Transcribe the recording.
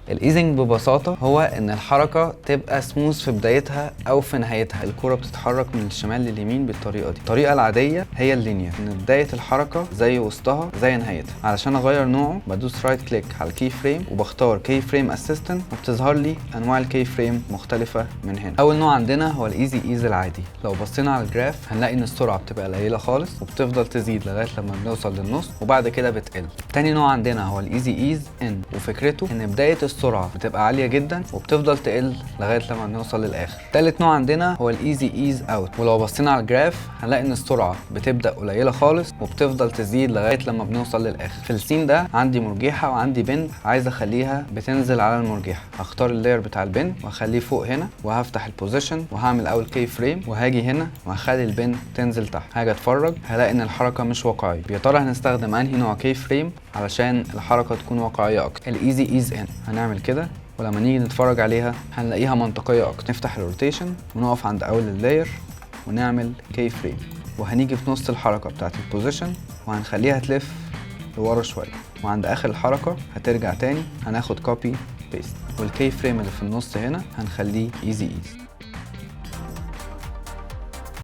ال easing ببساطة هو ان الحركة تبقى سموث في بدايتها او في نهايتها. الكرة بتتحرك من الشمال لليمين بالطريقة دي. الطريقة العادية هي ال linear، ان بداية الحركة زي وسطها زي نهايتها. علشان اغير نوعه بدوس right click على ال key frame وبختار key frame assistant، وبتظهر لي انواع ال key frame مختلفة من هنا. اول نوع عندنا هو ال easy ease العادي. لو بصينا على ال graph هنلاقي ان السرعة بتبقى قليلة خالص وبتفضل تزيد لغاية لما بنوصل للنص وبعد كده بتقل. تاني نوع عندنا هو ال easy ease in، وفكرته ان بداية السرعة بتبقى عالية جدا وبتفضل تقل لغاية لما بنوصل للاخر. تالت نوع عندنا هو ال easy ease out، ولو بصينا على ال graph هنلاقي ان السرعة بتبدا قليله خالص وبتفضل تزيد لغاية لما بنوصل للاخر. في ال scene ده عندي مرجيحه وعندي بنت عايز اخليها بتنزل على المرجيحه. هختار ال layer بتاع البنت واخليه فوق هنا، وهفتح ال position وهعمل اول key frame، وهاجي هنا وهخلي البنت تنزل تحت. هاجي اتفرج هلاقي ان الحركة مش واقعيه. يا ترى هنستخدم انهي نوع key frame علشان الحركة تكون واقعية اكتر؟ ال easy ease in. هنعمل كده، ولما نيجي نتفرج عليها هنلاقيها منطقية اكتر. نفتح ال rotation ونقف عند اول ال layer ونعمل key frame، وهنيجي في نص الحركة بتاعت ال position وهنخليها تلف لورا شويه، وعند اخر الحركة هترجع تاني. هناخد copy paste، وال key frame اللي في النص هنا هنخليه easy ease.